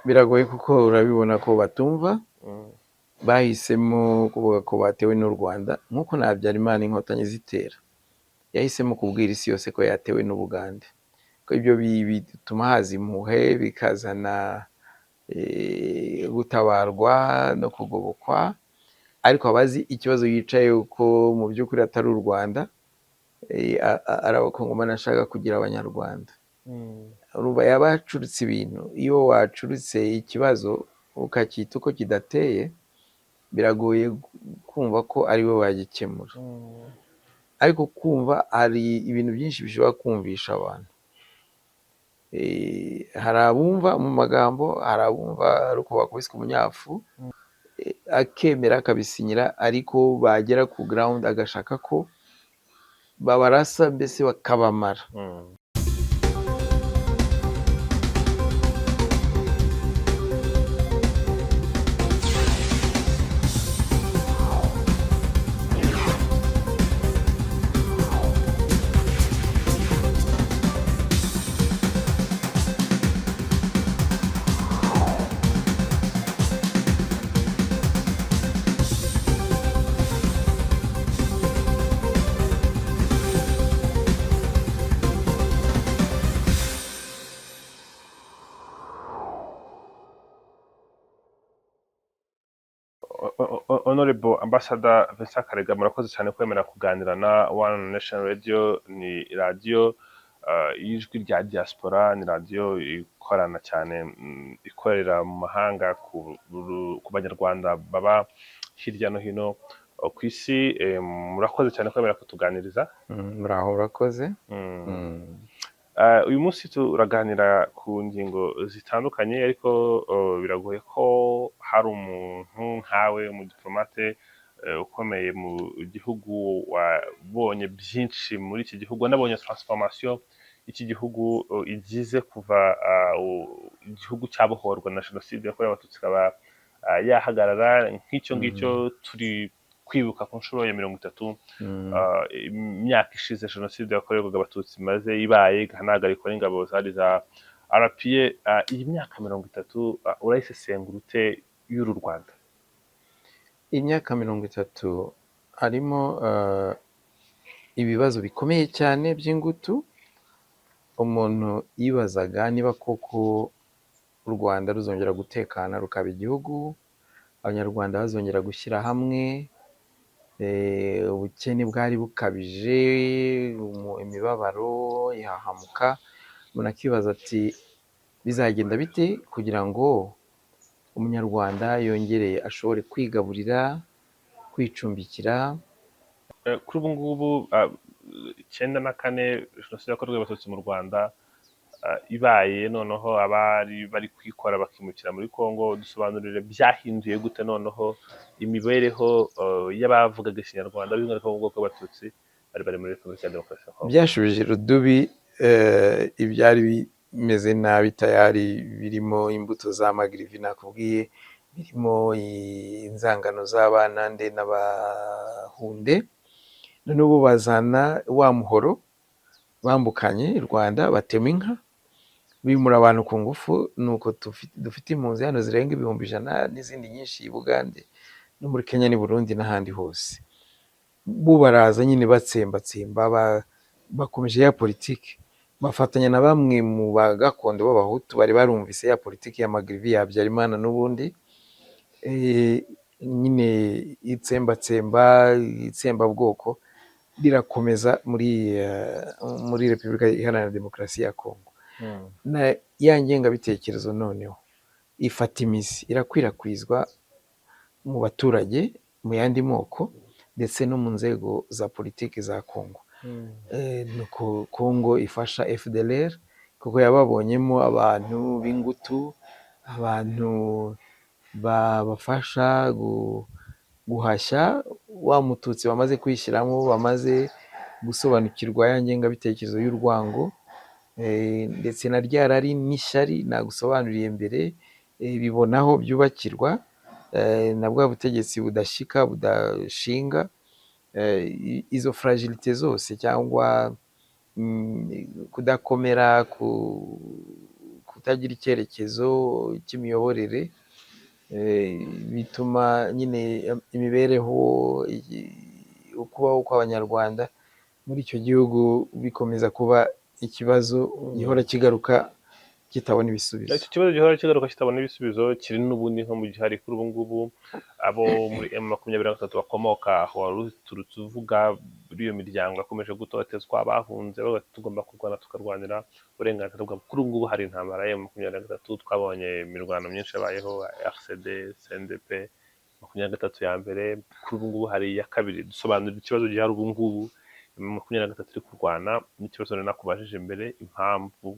Biragoye kuko urabibona ko batumva. Bahisemo kuvuga ko batewe n'u Rwanda, nk'uko na Habyarimana Inkotanyi zitera yahisemo kubwira isi yose ko yatewe n'Ubugande, ko ibyo bituma haza impuhwe, bikazana gutabarwa no kugobokwa. Ariko abazi ikibazo yicaye ko mu by'ukuri atari u Rwanda, ari Abakongomani ashaka kugira Abanyarwanda. Urumva yaba yacuritse ibintu. Iyo wacuritse ikibazo ukacyita uko kidateye, biragoye kumva ko ari we wagikemura. Ariko kumva hari ibintu byinshi bishobora kumvisha abantu. Hari abumva mu magambo, hari abumva ari uko bakubiswe umunyafu, akemera akabisinyira, ariko bagera ku ground agashaka ko babarasa, mbese bakabamara. Honorable Ambassador Vincent Karega, murakoze cyane kwemera kuganira na One Nation Radio. Ni radiyo y'ijwi rya diaspora, ni radiyo ikorana cyane, ikorera mu mahanga ku Banyarwanda baba hirya no hino ku isi. Murakoze cyane kwemera kutuganiriza. Muraho, urakoze. Uyu munsi turaganira ku ngingo zitandukanye, ariko biragoye ko hari umuntu nkawe, umudiplomate ukomeye mu gihugu, wabonye byinshi muri iki gihugu, wanabonye transformation iki gihugu igize kuva igihugu cyabohorwa na Jenoside yakorewe Abatutsi ikaba yahagarara nk'icyo ngicyo. Turi kwibuka ku nshuro ya 30 imyaka ishize Jenoside yakorerwaga Abatutsi maze ibaye, igahanagarikwa n'ingabo zari za RPA. Iyi myaka 30 urayisesengura ute y'uru Rwanda? Imyaka 30 harimo ibibazo bikomeye cyane by'ingutu. Umuntu yibazaga niba koko u Rwanda ruzongera gutekana rukaba igihugu, Abanyarwanda bazongera gushyira hamwe. Ubukene bwari bukabije, imibabaro, ihahamuka. Umuntu akibaza ati bizagenda bite kugira ngo Umunyarwanda yongere ashobore kwigaburira, kwicumbikira? Kuri ubu ngubu, 94 Jenoside yakorewe Abatutsi mu Rwanda ibaye, noneho abari bari kuyikora bakimukira muri Congo, dusobanurire byahinduye gute noneho imibereho y'abavugaga Ikinyarwanda, by'umwihariko mu bwoko bw'Abatutsi bari muri Repubulika ya Demokarasi ya Congo? Byashubije rudubi ibyari bimeze nabi tayari, birimo imbuto za magirivi nakubwiye, birimo inzangano z'Abanande n'Abahunde. Noneho ubu bazana wa muhoro bambukanye i Rwanda, batema inka, bimura abantu ku ngufu. Nuko dufite impunzi hano zirenga 100,000 n'izindi nyinshi i Bugande no muri Kenya n'i Burundi n'ahandi hose. Bo baraza nyine batsembatsemba, bakomeje ya politiki, bafatanya na bamwe mu ba gakondo b'Abahutu bari barumvise ya politiki ya magirivi ya Habyarimana n'ubundi. Nyine itsembatsemba, itsembabwoko rirakomeza muri Repubulika Iharanira Demokarasi ya Kongo. Na ya ngengabitekerezo noneho ifata imizi, irakwirakwizwa mu baturage, mu yandi moko, ndetse no mu nzego za politiki za Kongo. Nuko Kongo ifasha FDLR kuko yababonyemo abantu b'ingutu, abantu babafasha guhashya wa Mututsi bamaze kwishyiramo, bamaze gusobanukirwa ya ngengabitekerezo y'urwango, ndetse na rya rari n'ishyari nagusobanuriye mbere, bibonaho byubakirwa na bwa butegetsi budashyika, budashinga. Izo fragilité zose cyangwa kudakomera, Kutagira icyerekezo cy'imiyoborere bituma nyine imibereho, ukubaho kw'Abanyarwanda muri icyo gihugu bikomeza kuba ikibazo gihora kigaruka kitabona ibisubizo. Icyo kibazo gihora kigaruka kitabona ibisubizo kiri n'ubundi nko mu gihe hari kuri ubu ngubu abo muri M23 bakomoka aho wari uturutse uvuga, muri iyo miryango yakomeje gutotezwa, bahunze bavuga bati tugomba kurwana tukarwanira uburenganzira bwabo. Kuri ubu ngubu hari intambara ya M23, twabonye imirwano myinshi yabayeho, RCD, CNDP, 23 ya mbere, kuri ubu ngubu hari iya kabiri. Dusobanurira ikibazo gihari ubu ngubu M23 iri kurwana n'ikibazo nari nakubajije mbere, impamvu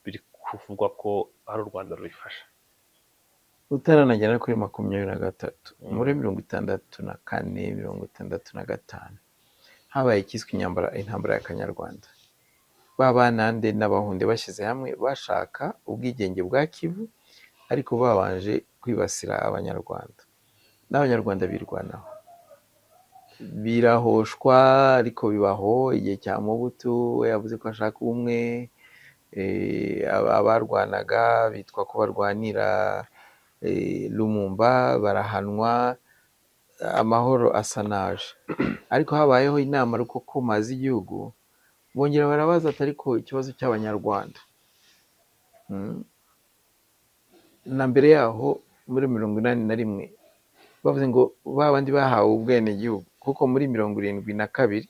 biri kuvugwa ko ari u Rwanda ruyifasha. Utaranagera kuri 23, muri 64, 65, habaye ikiswe intambara ya Kanyarwanda. Ba Banande n'Abahunde bashyize hamwe bashaka ubwigenge bwa Kivu, ariko babanje kwibasira Abanyarwanda, n'Abanyarwanda birwanaho, birahoshwa, ariko bibaho igihe cya Mobutu. We yavuze ko ashaka ubumwe. Abarwanaga bitwa ko barwanira Lumumba barahanwa, amahoro asa naje. Ariko habayeho inama rukokoma z'igihugu, bongera barabaza ati ariko ikibazo cy'Abanyarwanda. Na mbere yaho muri 81 bavuze ngo ba bandi bahawe ubwenegihugu, kuko muri 72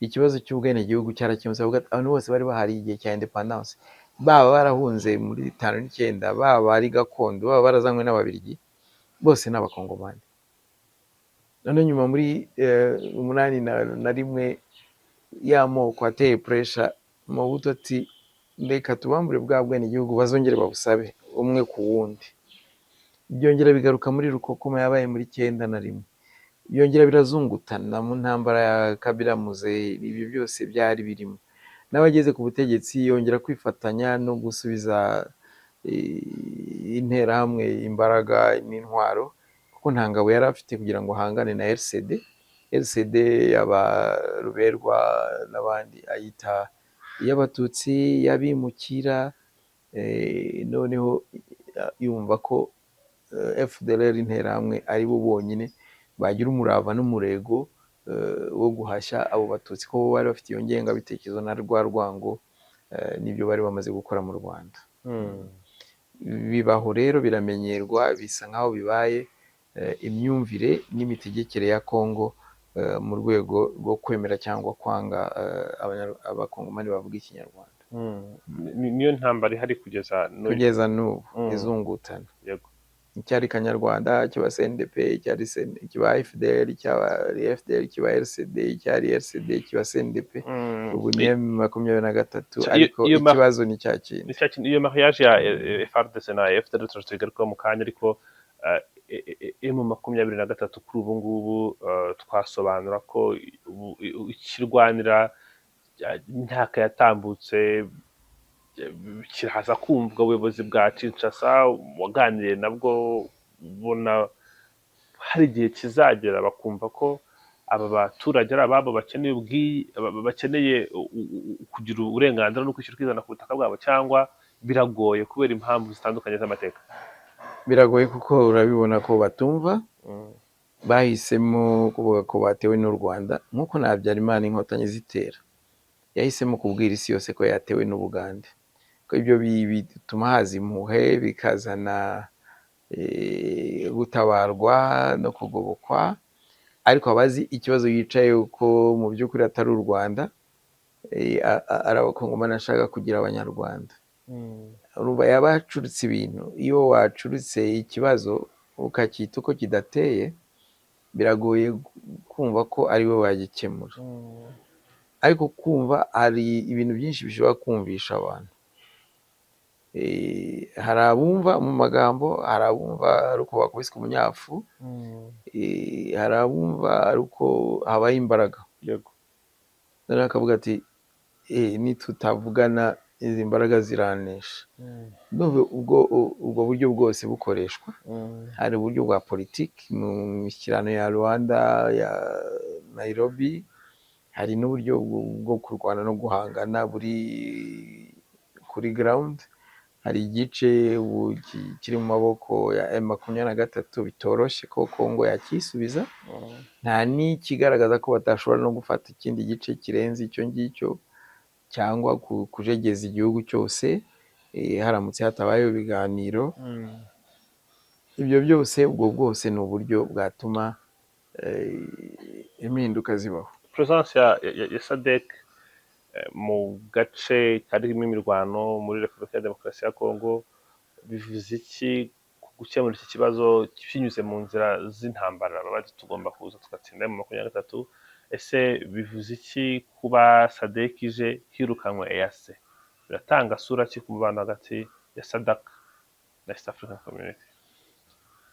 ikibazo cy'ubwenegihugu cyarakemutse. Bavuga ati abantu bose bari bahari igihe cya independence, baba barahunze muri 59, baba ari gakondo, baba barazanywe n'Ababiligi, bose ni Abakongomani. Noneho nyuma muri 81 y'amoko ateye pressure, Mobutu ati reka tubambure bwa bwenegihugu bazongere babusabe umwe ku wundi. Byongera bigaruka muri rukokoma yabaye muri 91, byongera birazungutana mu ntambara ya Kabila Muzehe. Ibyo byose byari birimo. N'abageze ku butegetsi yongera kwifatanya no gusubiza Interahamwe imbaraga n'intwaro, kuko nta ngabo yari afite kugira ngo ahangane na RCD. RCD yaba Ruberwa n'abandi ayita iy'Abatutsi, y'abimukira. Noneho yumva ko FDLR, Interahamwe, ari bo bonyine bagira umurava n'umurego wo guhashya abo Batutsi, ko bo bari bafite iyo ngengabitekerezo na rwa rwango n'ibyo bari bamaze gukora mu Rwanda. Bibaho rero biramenyerwa, bisa nk'aho bibaye imyumvire n'imitegekere ya Congo mu rwego rwo kwemera cyangwa kwanga Abakongomani bavuga Ikinyarwanda. Niyo ntambara ihari kugeza n'uyu Kugeza n'ubu izungutana. Icyari Kanyarwanda kiba CNDP, icyari kiba FDL, icyari FDL kiba RCD, icyari RCD kiba CNDP. Ubu ni M23, ariko ikibazo ni cya kindi. Ni cya kintu, iyo mariage ya FARDC na FDL turazigarukaho mu kanya, ariko M23 kuri ubu ngubu twasobanura ko ikirwanira imyaka yatambutse kiraza kumvwa. Ubuyobozi bwa Kinshasa waganiriye nabwo, ubona hari igihe kizagera bakumva ko aba baturage ari ababo, bakeneye bakeneye kugira uburenganzira no kwishyira ukizana ku butaka bwabo, cyangwa biragoye kubera impamvu zitandukanye z'amateka? Biragoye, kuko urabibona ko batumva. Bahisemo kuvuga ko batewe n'u Rwanda, nk'uko na Habyarimana Inkotanyi zitera yahisemo kubwira isi yose ko yatewe n'Ubugande, ko ibyo bituma haza impuhwe, bikazana gutabarwa no kugobokwa. Ariko abazi ikibazo yicaye ko mu by'ukuri atari u Rwanda, ari Abakongomani ashaka kugira Abanyarwanda. Urumva yaba yacuritse ibintu. Iyo wacuritse ikibazo ukacyita uko kidateye, biragoye kumva ko ari we wagikemura. Ariko kumva hari ibintu byinshi bishobora kumvisha abantu. Hari abumva mu magambo, hari abumva ari uko bakubiswe umunyafu, hari abumva ari uko habaye imbaraga. Noneho akavuga ati nitutavugana izi mbaraga ziranesha. Ndumva ubwo buryo bwose bukoreshwa. Hari uburyo bwa politiki mu mishyikirano ya Rwanda, ya Nairobi, hari n'uburyo bwo kurwana no guhangana buri kuri ground. Hari igice ubu kiri mu maboko ya M23, bitoroshye ko Kongo yakisubiza. Nta n'ikigaragaza ko batashobora no gufata ikindi gice kirenze icyo ngicyo cyangwa kujegeza igihugu cyose, haramutse hatabayeho ibiganiro. Ibyo byose, ubwo bwose ni uburyo bwatuma impinduka zibaho. Presence ya SADC mu gace karimo imirwano muri Repubulika ya Demokarasi ya Kongo bivuze iki ku gukemura iki kibazo binyuze mu nzira z'intambara? Baba bati tugomba kuza tugatsinda M23. Ese bivuze iki kuba SADC ije hirukanwe EAC? Biratanga sura ki ku mubano hagati ya SADC na East African Community?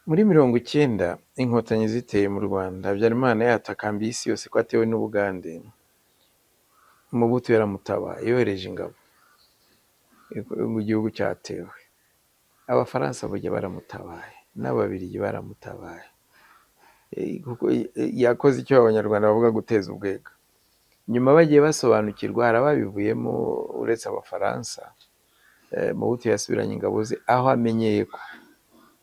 Muri 90 Inkotanyi ziteye mu Rwanda, Habyarimana yatakambiye isi yose ko atewe n'Ubugande, Mobutu yaramutabaye, yohereje ingabo mu gihugu cyatewe. Abafaransa burya baramutabaye, n'Ababiligi baramutabaye. Kuko yakoze icyo Abanyarwanda bavuga guteza ubwega. Nyuma bagiye basobanukirwa, hari ababivuyemo uretse Abafaransa. Mobutu yasubiranye ingabo ze aho amenyeye ko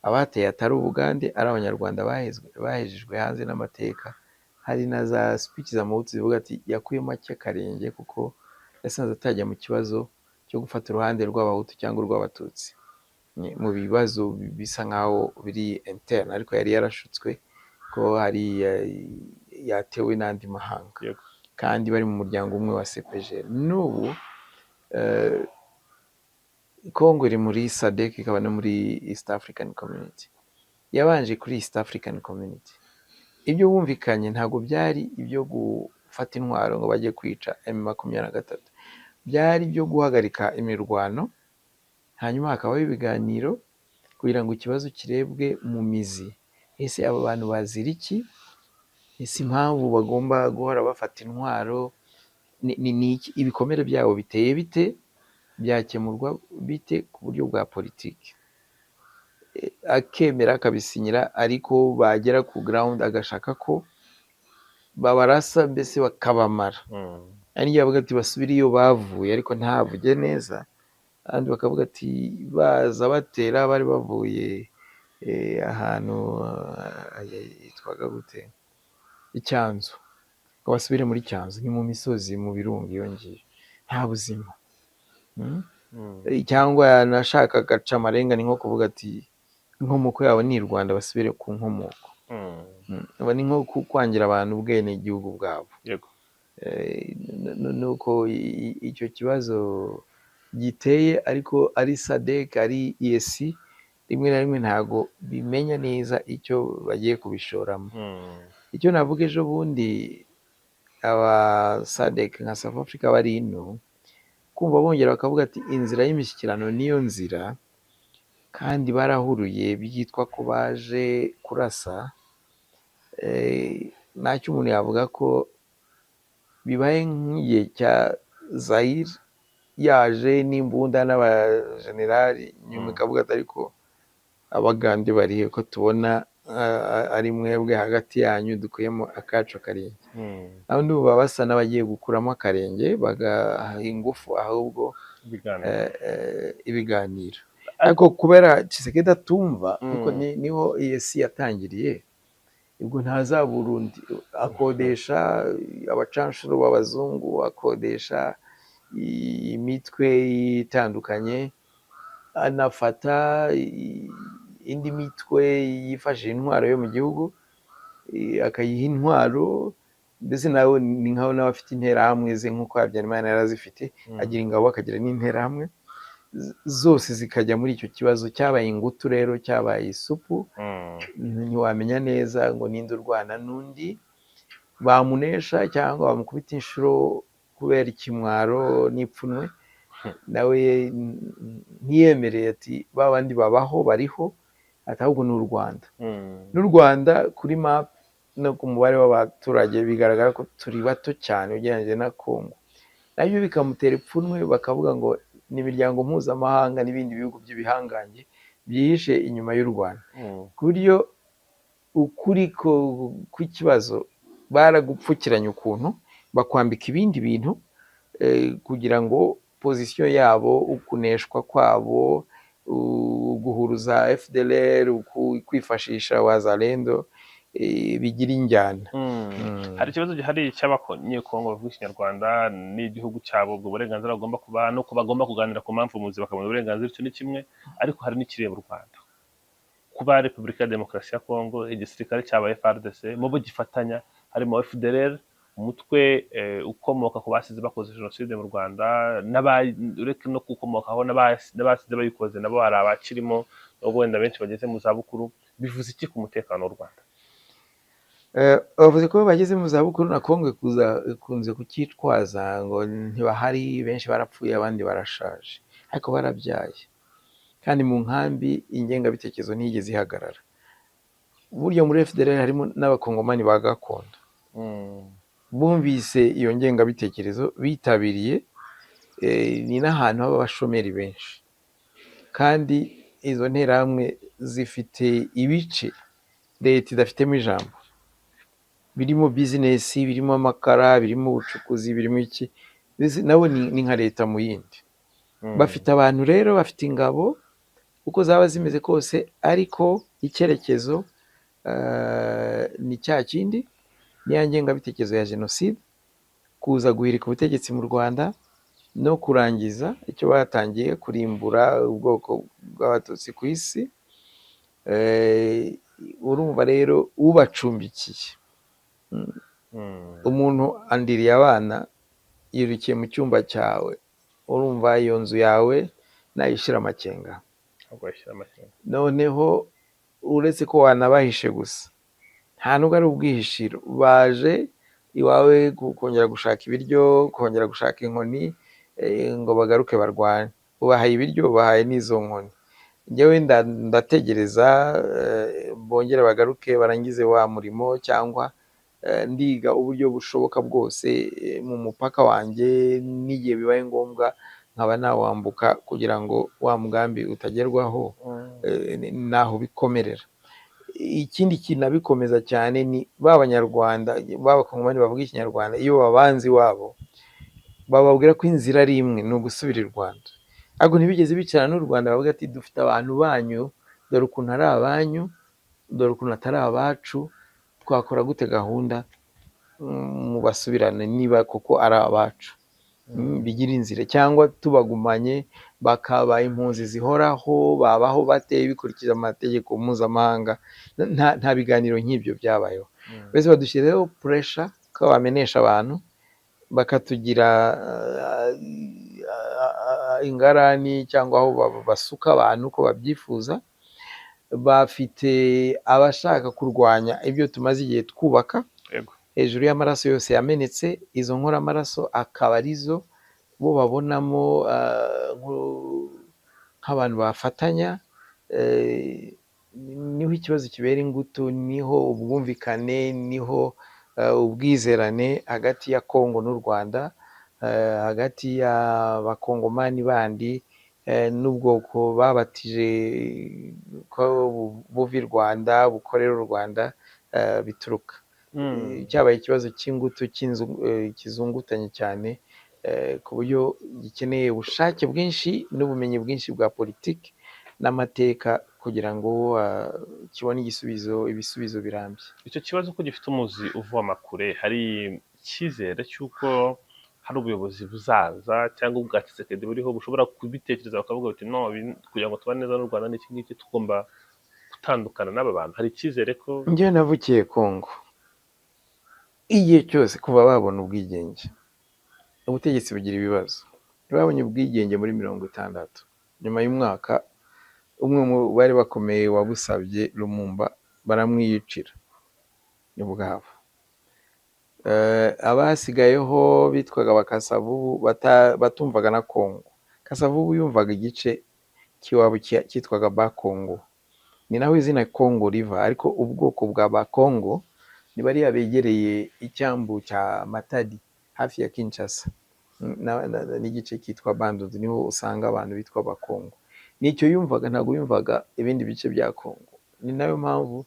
abateye atari Ubugande, ari Abanyarwanda bahejejwe hanze n'amateka. Hari na za speech za Mobutu zivuga ati yakuyemo ake akarenge, kuko yasanze atajya mu kibazo cyo gufata uruhande rw'Abahutu cyangwa urw'Abatutsi mu bibazo bisa nkaho biri interne, ariko yari yarashutswe ko hari yatewe n'andi mahanga kandi bari mu muryango umwe wa CEPGL. N'ubu Congo iri muri SADC, ikaba no muri East African Community. Yabanje kuri East African Community, ibyo bumvikanye ntabwo byari ibyo gufata intwaro ngo bajye kwica M23, byari ibyo guhagarika imirwano, hanyuma hakabaho ibiganiro kugira ngo ikibazo kirebwe mu mizi. Ese aba bantu bazira iki? Ese impamvu bagomba guhora bafata intwaro ni iki? Ibikomere byabo biteye bite? Byakemurwa bite ku buryo bwa politiki? Akemera akabisinyira, ariko bagera ku ground agashaka ko babarasa, mbese bakabamara. Hari n'igihe bavuga ati basubire iyo bavuye, ariko ntavuge neza. Abandi bakavuga ati baza batera bari bavuye ahantu hitwaga gute, Icyanzu, ngo basubire muri Cyanzu, ni mu misozi, mu birunga iyo ngiyo nta buzima. Cyangwa yanashaka agaca amarenga, ni nko kuvuga ati inkomoko yabo ni i Rwanda, basubire ku nkomoko. Aba ni nko kwangira abantu ubwenegihugu bwabo. Nuko icyo kibazo giteye, ariko ari SADC, ari EAC, rimwe na rimwe ntago bimenya neza icyo bagiye kubishoramo. Icyo navuga, ejo bundi aba SADC nka South Africa bari ino, kumva bongera bakavuga ati inzira y'imishyikirano niyo nzira, kandi barahuruye byitwa ko baje kurasa. Ntacyo umuntu yavuga ko bibaye nk'igihe cya Zaire yaje n'imbunda n'abajenerali, nyuma ikavuga ati ariko Abagande barihe, ko tubona ari mwebwe hagati yanyu dukuyemo akacu akarenge? Aho ndumva basa n'abagiye gukuramo akarenge, bagaha ingufu ahubwo ibiganiro. Ibiganiro. Ariko kubera Tshisekedi atumva, kuko niho EAC yatangiriye, ubwo ntaza Burundi, akodesha abacanshuro b'abazungu, akodesha imitwe itandukanye, anafata indi mitwe yifashishije intwaro yo mu gihugu, akayiha intwaro. Mbese nawe ni nkaho nawe afite interahamwe ze nk'uko Habyarimana yari azifite. Agira ingabo, akagira n'interahamwe, zose zikajya muri icyo kibazo cyabaye ingutu. Rero cyabaye isupu, ntiwamenya neza ngo ninde urwana n'undi. Bamunesha cyangwa bamukubita inshuro kubera ikimwaro n'ipfunwe, nawe ntiyemereye ati ba bandi babaho bariho, ati ahubwo ni u Rwanda. N'u Rwanda kuri map no ku mubare w'abaturage bigaragara ko turi bato cyane ugereranyije na Congo, nabyo bikamutera ipfunwe. Bakavuga ngo ni imiryango mpuzamahanga n'ibindi bihugu by'ibihangange byihishe inyuma y'u Rwanda, ku buryo ukuri kw'ikibazo baragupfukiranye ukuntu, bakwambika ibindi bintu kugira ngo position yabo, ukuneshwa kwabo. guhuruza FDLR, kwifashisha Wazalendo, bigira injyana. Hari ikibazo gihari cy'Abanyekongo bavuga Ikinyarwanda n'igihugu cyabo, ubwo burenganzira bagomba kuba nuko bagomba kuganira ku mpamvu muzi bakabona uburenganzira, icyo ni kimwe, ariko hari n'ikireba u Rwanda. Kuba Repubulika ya Demokarasi ya Kongo, igisirikare cyaba FARDC mu bo gifatanya harimo FDLR, umutwe ukomoka ku basize bakoze jenoside mu Rwanda, uretse no kukomokaho n'abasize bayikoze nabo hari abakirimo, nubwo wenda benshi bageze mu zabukuru. Bivuze iki ku mutekano w'u Rwanda? Bavuze ko bageze mu zabukuru, na Kongo ikunze kucyitwaza ngo ntibahari, benshi barapfuye, abandi barashaje, ariko barabyaye. Kandi mu nkambi ingengabitekerezo ntiyigeze ihagarara. Burya muri FDLR harimo n'abakongomani ba gakondo bumvise iyo ngengabitekerezo bitabiriye. Ni n'ahantu haba abashomeri benshi, kandi izo nterahamwe zifite ibice leta idafitemo ijambo, birimo bizinesi, birimo amakara, birimo ubucukuzi, birimo iki. Mbese nabo ni nka leta mu yindi. Bafite abantu rero, bafite ingabo uko zaba zimeze kose, ariko icyerekezo ni cya kindi, ni ya ngengabitekerezo ya jenoside, kuza guhirika ubutegetsi mu Rwanda no kurangiza icyo batangiye, kurimbura ubwoko bw'Abatutsi ku isi. Urumva rero ubacumbikiye, umuntu andiriye abana, yirukiye mu cyumba cyawe, urumva iyo nzu yawe nayishyira amakenga. Ntabwo yashyira amakenga. Noneho uretse ko wanabahishe gusa, nta nubwo ari ubwihishiro, baje iwawe kongera gushaka ibiryo, kongera gushaka inkoni, ngo bagaruke barwane. Ubahaye ibiryo, ubahaye n'izo nkoni. Njyewe ndategereza bongere bagaruke barangize wa murimo, cyangwa ndiga uburyo bushoboka bwose mu mupaka wanjye, n'igihe bibaye ngombwa nkaba nawambuka kugira ngo wa mugambi utagerwaho. Naho bikomerera. Ikindi kinabikomeza cyane ni ba Banyarwanda b'Abakongomani bavuga Ikinyarwanda, iyo babanzi iwabo bababwira ko inzira ari imwe, ni ugusubira i Rwanda, ariko ntibigeze bicarana n'u Rwanda bavuga ati dufite abantu banyu, dore ukuntu ari abanyu, dore ukuntu atari abacu, twakora gute gahunda mubasubirane niba koko ari abacu, bigira inzira, cyangwa tubagumanye bakaba impunzi zihoraho, babaho bate bikurikije amategeko mpuzamahanga? Nta biganiro nk'ibyo byabayeho. Mbese badushyiriyeho pressure ko bamenesha abantu, bakatugira ingarani cyangwa aho basuka abantu uko babyifuza. Bafite abashaka kurwanya ibyo tumaze igihe twubaka hejuru y'amaraso yose yamenetse, izo nkoramaraso akaba arizo bo babonamo nk'abantu bafatanya. Niho ikibazo kibera ingutu, niho ubwumvikane, niho ubwizerane hagati ya Kongo n'u Rwanda, hagati y'Abakongomani bandi n'ubwoko babatije ko buva i Rwanda, bukorera u Rwanda, bituruka. Cyabaye ikibazo cy'ingutu kizungutanye cyane, ku buryo gikeneye ubushake bwinshi n'ubumenyi bwinshi bwa politiki n'amateka kugira ngo kibone igisubizo, ibisubizo birambye. Icyo kibazo ko gifite umuzi uvoma kure, hari icyizere cy'uko hari ubuyobozi buzaza cyangwa ubwa Tshisekedi buriho bushobora kubitekereza bakavuga bati no, kugira ngo tubane neza n'u Rwanda n'iki ngiki tugomba gutandukana n'aba bantu? Hari icyizere ko Njyewe navukiye Kongo, igihe cyose kuva babona ubwigenge ubutegetsi bugira ibibazo. Babonye ubwigenge muri 60, nyuma y'umwaka umwe mu bari bakomeye wabusabye, Lumumba, baramwiyicira ubwabo. Abasigayeho bitwaga Bakasavubu batumvaga na Kongo. Kasavubu yumvaga igice cy'iwabo cyitwaga Bakongo, ni naho izina Kongo riva, ariko ubwoko bwa Bakongo ni bariya begereye icyambu cya Matadi hafi ya Kinshasa n'igice cyitwa Bandundu, niho usanga abantu bitwa Bakongo. Nicyo yumvaga, ntabwo yumvaga ibindi bice bya Kongo. Ni nayo mpamvu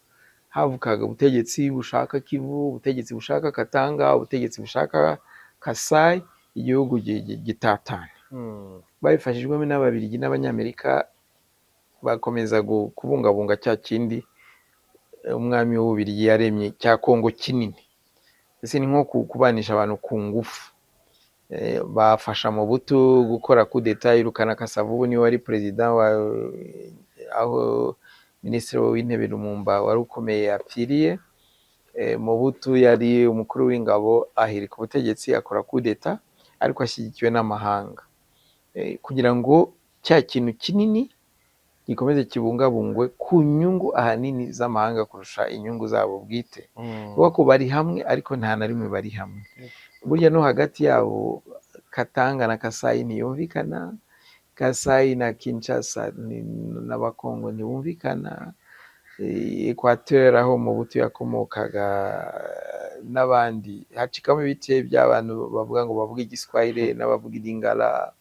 havukaga ubutegetsi bushaka Kivu, ubutegetsi bushaka Katanga, ubutegetsi bushaka Kasai, igihugu gitatana. Babifashijwemo n'Ababiligi n'Abanyamerika. Bakomeza kubungabunga cya kindi umwami w'Ububiligi yaremye cya Kongo kinini. Ese ni nko kubanisha abantu ku ngufu. Bafasha Mobutu gukora kudeta, yirukana Kasavubu, niwe wari perezida wa aho minisitiri w'intebe Lumumba wari ukomeye yapfiriye. Mobutu yari umukuru w'ingabo, ahirika ubutegetsi, akora kudeta, ariko ashyigikiwe n'amahanga, kugira ngo cya kintu kinini gikomeze kibungabungwe ku nyungu ahanini z'amahanga kurusha inyungu zabo bwite. Kuvuga ko bari hamwe, ariko nta na rimwe bari hamwe. Burya no hagati yabo, Katanga na Kasayi ntiyumvikana, Kasayi na Kinshasa n'Abakongo ntibumvikana, Equateur aho Mobutu yakomokaga n'abandi hacikamo ibice by'abantu bavuga ngo bavuga Igiswahili n'abavuga Ilingala,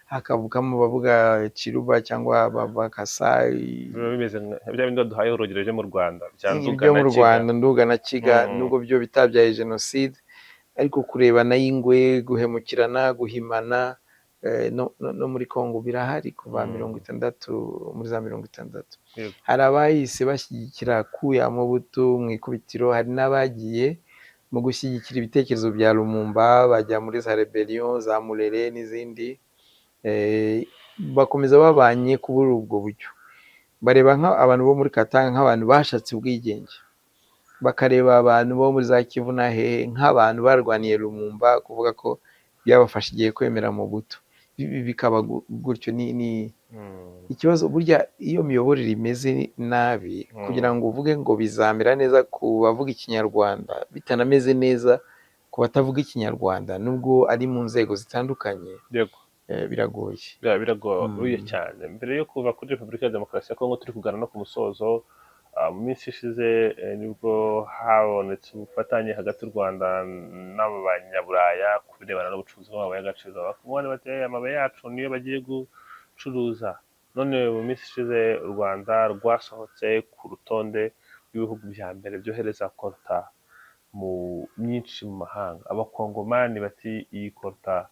hakavukamo abavuga Chiluba cyangwa bavuga Kasayi. Biba bimeze nka bya bindi baduhaye urugero byo mu Rwanda bya Nduga Ibyo na mu Kiga. Rwanda, Nduga na Kiga, nubwo byo bitabyaye jenoside, ariko kurebana y'ingwe, guhemukirana, guhimana, no muri Congo birahari kuva 60, muri za 60. Hari abahise bashyigikira kuya Mobutu mu ikubitiro, hari n'abagiye mu gushyigikira ibitekerezo bya Lumumba, bajya muri za rebellion za Mulele n'izindi, bakomeza babanye kuri ubwo buryo. Bareba nk'abantu bo muri Katanga nk'abantu bashatse ubwigenge, bakareba abantu bo muri za Kivu na hehe nk'abantu barwaniye Lumumba, kuvuga ko byabafasha igihe kwemera Mobutu. Bikaba gutyo. Ni ikibazo burya iyo miyoborere imeze nabi, kugira ngo uvuge ngo bizamera neza ku bavuga Ikinyarwanda bitanameze neza ku batavuga Ikinyarwanda, nubwo ari mu nzego zitandukanye, biragoye. Biragoye cyane. Mbere yo kuva kuri Repubulika ya Demokarasi ya Kongo, turi kugana no ku musozo. Mu minsi ishize nibwo habonetse ubufatanye hagati y'u Rwanda n'Abanyaburaya ku birebana n'ubucuruzi bw'amabuye y'agaciro. Abakongomani bati amabuye yacu niyo bagiye gucuruza. None mu minsi ishize u Rwanda rwasohotse ku rutonde rw'ibihugu bya mbere byohereza coltan mu myinshi mu mahanga. Abakongomani bati iyi coltan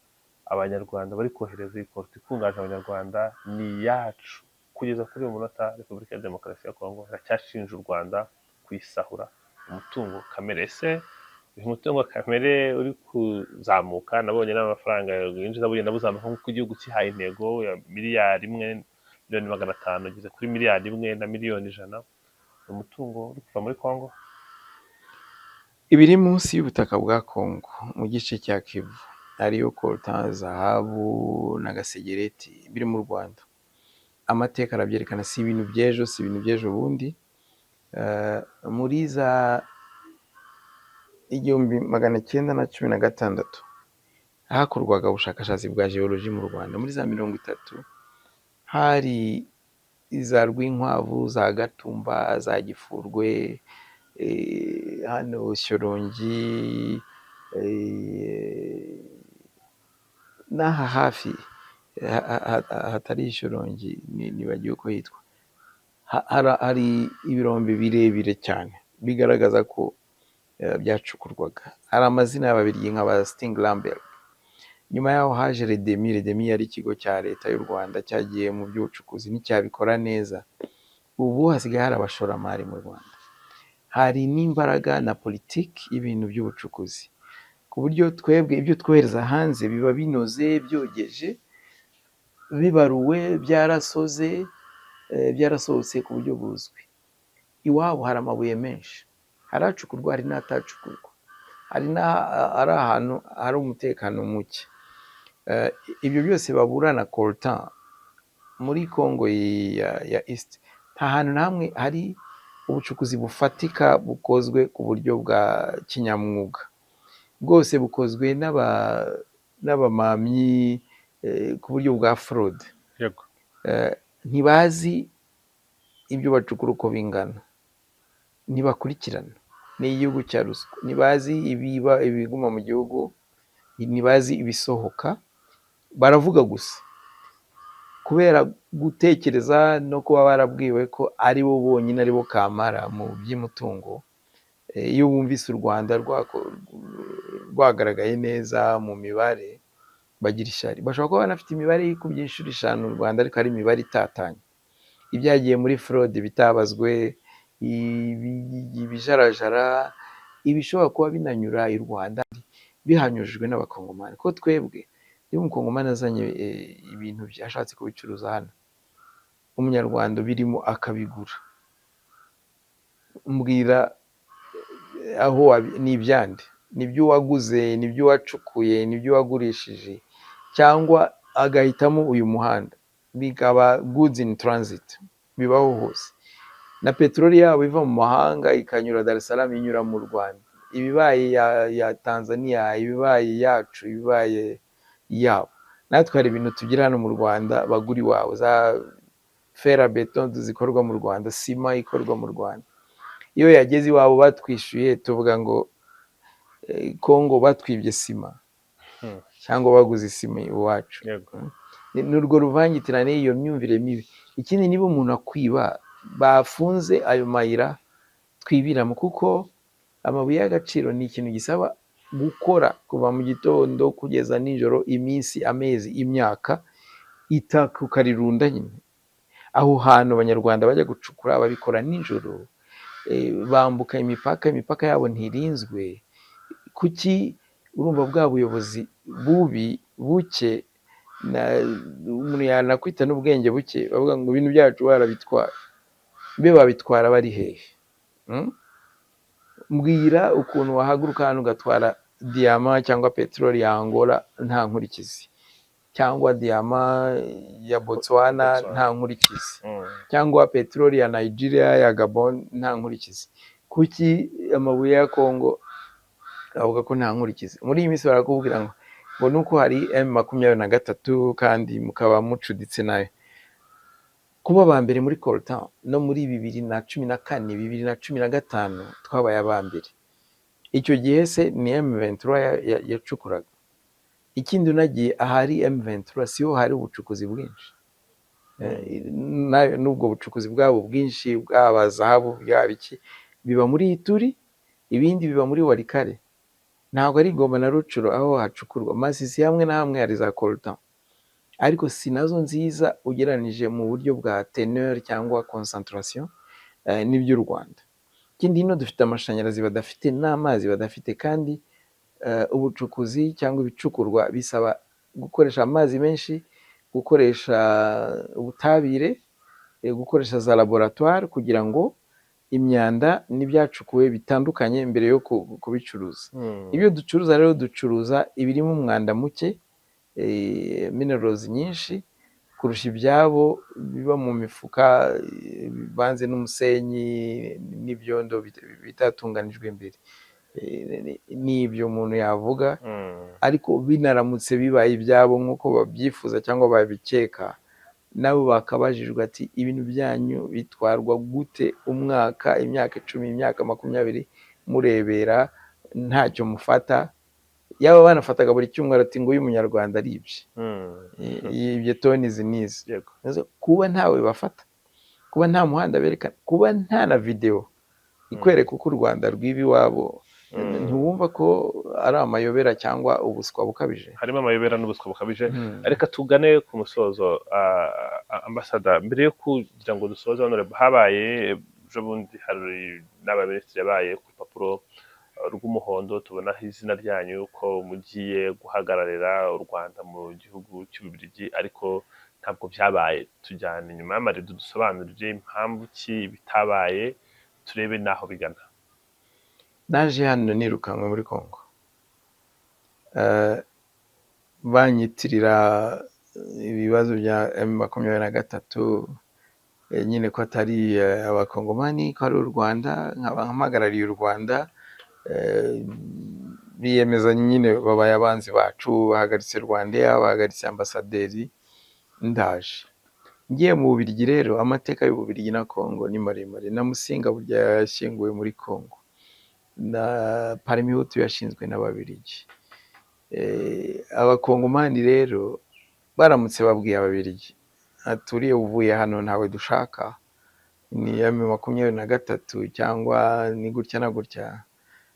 Abanyarwanda bari kohereza, iyi coltan ikungahaje Abanyarwanda, ni iyacu. Kugeza kuri uyu munota Repubulika ya Demokarasi ya Kongo iracyashinja u Rwanda kuyisahura umutungo kamere. Ese uyu mutungo kamere uri kuzamuka, nabonye n'amafaranga yinjiza bugenda buzamuka nk'uko igihugu kihaye intego ya 1 miliyari 500 miliyoni, igeze kuri 1 miliyari na miliyoni 100, ni umutungo uri kuva muri Kongo? Ibiri munsi y'ubutaka bwa Kongo mu gice cya Kivu, ariyo coltan, zahabu n'agasegereti, biri mu Rwanda. Amateka arabyerekana, si ibintu by'ejo, si ibintu by'ejo bundi. Muri za 1916 hakorwaga ubushakashatsi bwa geology mu Rwanda. Muri za 30 hari za Rwinkwavu, za Gatumba, za Gifurwe, hano Shyorongi, n'aha hafi hatari Shyorongi, nibagiwe uko hitwa, hari ibirombe birebire cyane bigaragaza ko byacukurwaga. Hari amazina y'Ababiligi nka ba Stinglamberg. Nyuma yaho haje REDEMI. REDEMI yari ikigo cya leta y'u Rwanda cyagiye mu by'ubucukuzi, nticyabikora neza. Ubu hasigaye hari abashoramari mu Rwanda, hari n'imbaraga na politiki y'ibintu by'ubucukuzi, ku buryo twebwe ibyo twohereza hanze biba binoze, byogeje, bibaruwe, byarasoze, byarasohotse ku buryo buzwi. Iwabo hari amabuye menshi, hari acukurwa, hari n'atacukurwa, hari ari ahantu hari umutekano muke. Ibyo byose baburana coltan muri Congo ya East, nta hantu na hamwe hari ubucukuzi bufatika bukozwe ku buryo bwa kinyamwuga. Bwose bukozwe n'abamamyi, ku buryo bwa fraude. Ntibazi ibyo bacukura uko bingana, ntibakurikirana, ni igihugu cya ruswa, ntibazi ibiba, ibiguma mu gihugu, ntibazi ibisohoka, baravuga gusa kubera gutekereza no kuba barabwiwe ko ari bo bonyine ari bo kamara mu by'umutungo. Iyo bumvise u Rwanda rwagaragaye neza mu mibare, bagira ishyari. Bashobora kuba banafite imibare yikubye inshuro 5 u Rwanda, ariko ari imibare itatanye. Ibyagiye muri fraude bitabazwe, ibijarajara, ibishobora kuba binanyura i Rwanda bihanyujijwe n'Abakongomani. Ko twebwe iyo Umukongomani azanye ibintu ashatse kubicuruza hano, Umunyarwanda birimo akabigura, mbwira aho ni ibyande? Nibyo waguze, nibyo wacukuye, nibyo wagurishije, cyangwa agahitamo uyu muhanda bikaba goods in transit? Bibaho hose. Na peteroli yabo iva mu mahanga ikanyura Dar es Salaam, inyura mu Rwanda, ibibaye ya Tanzania, ibibaye yacu, ibibaye yabo. Natwe hari ibintu tugira hano mu Rwanda bagura iwabo, za fer à béton zikorwa mu Rwanda, sima ikorwa mu Rwanda. Iyo yageze iwabo batwishyuye, tuvuga ngo Kongo batwibye sima cyangwa baguze isima iwacu. Ni urwo ruvangitirane, iyo myumvire mibi. Ikindi, niba umuntu akwiba, bafunze ayo mayira twibiramo, kuko amabuye y'agaciro ni ikintu gisaba gukora kuva mu gitondo kugeza nijoro, iminsi, amezi, imyaka, itaka ukarirunda nyine. Aho hantu Abanyarwanda bajya gucukura babikora nijoro, bambuka imipaka, imipaka yabo ntirinzwe. Kuki? Urumva bwa buyobozi bubi buke, umuntu yanakwita n'ubwenge buke, bavuga ngo ibintu byacu barabitwara. Mbe babitwara bari hehe? Mbwira ukuntu wahaguruka hano ugatwara diyama cyangwa peteroli ya Angola nta nkurikizi, cyangwa diyama ya Botswana Botswana. nta nkurikizi, cyangwa peteroli ya Nigeria, ya Gabon nta nkurikizi. Kuki amabuye ya Congo avuga ko nta nkurikizi? Muri iyi minsi barakubwira ngo nuko hari M23 kandi mukaba mucuditse nayo. Kuba aba mbere muri coltan no muri 2014, 2015 twabaye aba mbere. Icyo gihe se ni M23 yacukuraga? Ikindi, unagiye ahari M23 siho hari ubucukuzi bwinshi. N'ubwo bucukuzi bwabo bwinshi, bwaba zahabu, bwaba iki, biba muri Ituri, ibindi biba muri Walikale. Ntabwo ari Goma na Rutshuru aho hacukurwa. Masisi hamwe na hamwe hari za coltan, ariko si nazo nziza ugereranije mu buryo bwa teneur cyangwa concentration n'iby'u Rwanda. Ikindi, hino dufite amashanyarazi badafite n'amazi badafite, kandi ubucukuzi cyangwa ibicukurwa bisaba gukoresha amazi menshi, gukoresha ubutabire, gukoresha za laboratoire kugira ngo imyanda n'ibyacukuwe bitandukanye mbere yo kubicuruza. Ibyo ducuruza rero, ducuruza ibirimo umwanda muke, minerals nyinshi kurusha ibyabo biba mu mifuka bivanze n'umusenyi n'ibyondo bitatunganijwe mbere. Ni ibyo umuntu yavuga. Ariko binaramutse bibaye ibyabo nk'uko babyifuza cyangwa babikeka, nabo bakabajijwe ati: "Ibintu byanyu bitwarwa gute umwaka, imyaka 10, imyaka 20, murebera ntacyo mufata?" Yaba banafataga buri cyumweru, ati ngo uyu Munyarwanda aribye, yibye toni izi n'izi. Kuba ntawe bafata, kuba nta muhanda berekana, kuba nta na videwo ikwereka uko u Rwanda rwiba iwabo, ntiwumva ko ari amayobera cyangwa ubuswa bukabije? Harimo amayobera n'ubuswa bukabije. Reka tugane ku musozo, ambasada. Mbere yo kugira ngo dusoze, honorable, habaye ejo bundi hari n'abaminisitiri yabaye ku rupapuro rw'umuhondo, tubonaho izina ryanyu ko mugiye guhagararira u Rwanda mu gihugu cy'Ububiligi, ariko ntabwo byabaye. Tujyana inyuma y'amarido, dusobanurire impamvu ki bitabaye, turebe n'aho bigana. Naje hano nirukanwe muri Congo, banyitirira ibibazo bya M23 nyine, ko atari Abakongomani, ko ari u Rwanda, nkaba mpagarariye u Rwanda. Biyemeza nyine, babaye abanzi bacu, bahagaritse RwandAir, bahagaritse ambasaderi. Ndaje ngiye mu Bubiligi. Rero amateka y'Ububiligi na Congo ni maremare. Na Musinga burya yashyinguwe muri Congo, na Parmehutu yashinzwe n'Ababiligi. Abakongomani rero baramutse babwiye Ababiligi aturiye uvuye hano ntawe dushaka, ni M23 cyangwa ni gutya na gutya.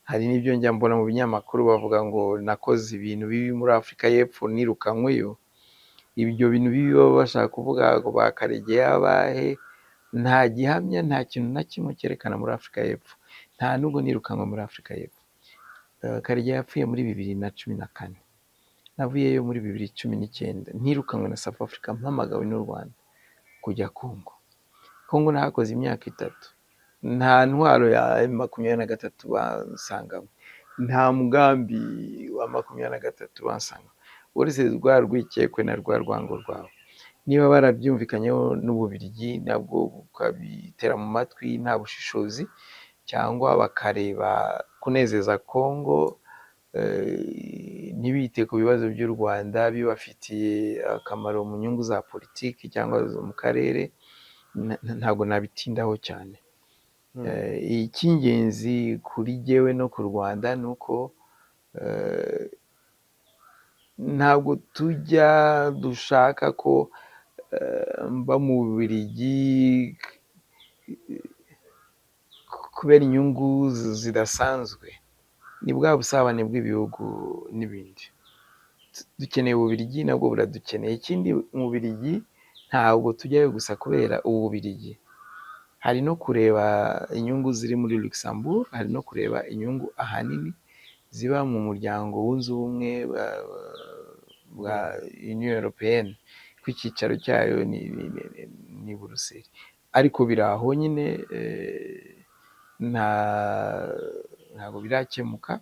Hari n'ibyo njya mbona mu binyamakuru bavuga ngo nakoze ibintu bibi muri Afurika y'Epfo nirukankweyo. Ibyo bintu bibi baba bashaka kuvuga ngo ba Karegeya abahe. Nta gihamya, nta kintu na kimwe cyerekana muri Afurika y'Epfo. Nta nubwo nirukanwe muri Afurika y'Epfo. Karegeya yapfuye muri 2014, navuyeyo muri 2019, ntirukanwe na South Africa, mpamagawe n'u Rwanda kujya Congo. Congo nahakoze imyaka 3, nta ntwaro ya M23 bansanganywe, nta mugambi wa 23 bansanganywe, uretse rwa rwikekwe na rwa rwango rwawe. Niba barabyumvikanyeho n'Ububiligi, nabwo bukabitera mu matwi nta bushishozi, cyangwa bakareba kunezeza Congo, ntibite ku bibazo by'u Rwanda bibafitiye akamaro mu nyungu za politiki cyangwa zo mu karere, ntabwo nabitindaho cyane. Icy'ingenzi kuri jyewe no ku Rwanda ni uko ntabwo tujya dushaka ko mba mu Bubiligi kubera inyungu zidasanzwe. Ni bwa busabane bw'ibihugu n'ibindi. Dukeneye Ububiligi, nabwo buradukeneye. Ikindi, mu Bubiligi ntabwo tujyayo gusa kubera Ububiligi, hari no kureba inyungu ziri muri Luxembourg, hari no kureba inyungu ahanini ziba mu muryango wunze ubumwe bwa Union Européenne, ko icyicaro cyayo ni Buruseli. Ariko biri aho nyine, ntabwo birakemuka.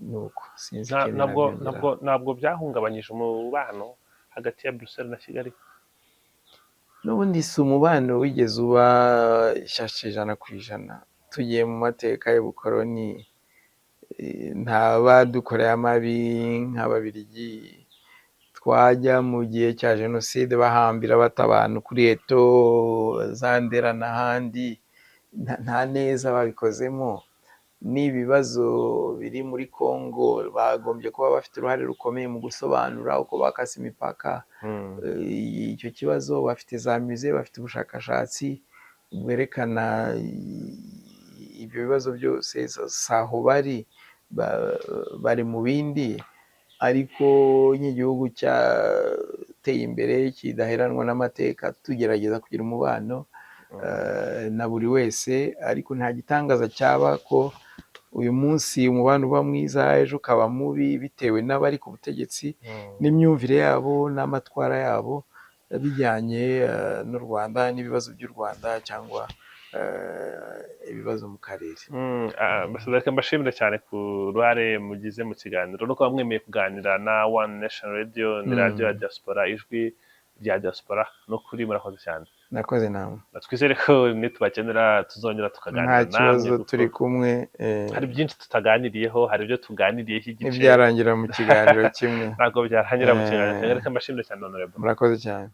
Nuko sinzi ikintu Ntabwo nabyongeraho. Ntabwo byahungabanyije umubano hagati ya Bruxelles na Kigali? N'ubundi si umubano wigeze uba ishashi 100%. Tugiye mu mateka y'ubukoroni, nta badukoreye amabi nk'Ababiligi. Twajya mu gihe cya jenoside, bahambira bata abantu kuri Eto za Ndera n'ahandi, nta neza babikozemo. N'ibibazo biri muri Congo, bagombye kuba bafite uruhare rukomeye mu gusobanura uko bakase imipaka. Icyo kibazo bafite za musée, bafite ubushakashatsi bwerekana ibyo bibazo byose. Si aho bari, bari mu bindi. Ariko nk'igihugu cyateye imbere kidaheranwa n'amateka, tugerageza kugira umubano na buri wese. Ariko nta gitangaza cyaba ko uyu munsi umubano uba mwiza, ejo ukaba mubi, bitewe n'abari ku butegetsi n'imyumvire yabo n'amatwara yabo bijyanye n'u Rwanda n'ibibazo by'u Rwanda cyangwa ibibazo mu karere. Ambassador, reka mbashimire cyane ku ruhare mugize mu kiganiro no kuba mwemeye kuganira na One Nation Radio, ni radiyo ya diaspora, ijwi rya diaspora. No kuri murakoze cyane. Nakoze namwe. Twizere ko nitubakenera tuzongera Nta tukaganira namwe, kibazo, kuko turi kumwe. hari byinshi tutaganiriyeho, hari ibyo tuganiriyeho igice. Ntibyarangira mu kiganiro kimwe. Ntabwo byarangira mu kiganiro kimwe. Eh, Reka mbashimire cyane, honorable. Murakoze cyane.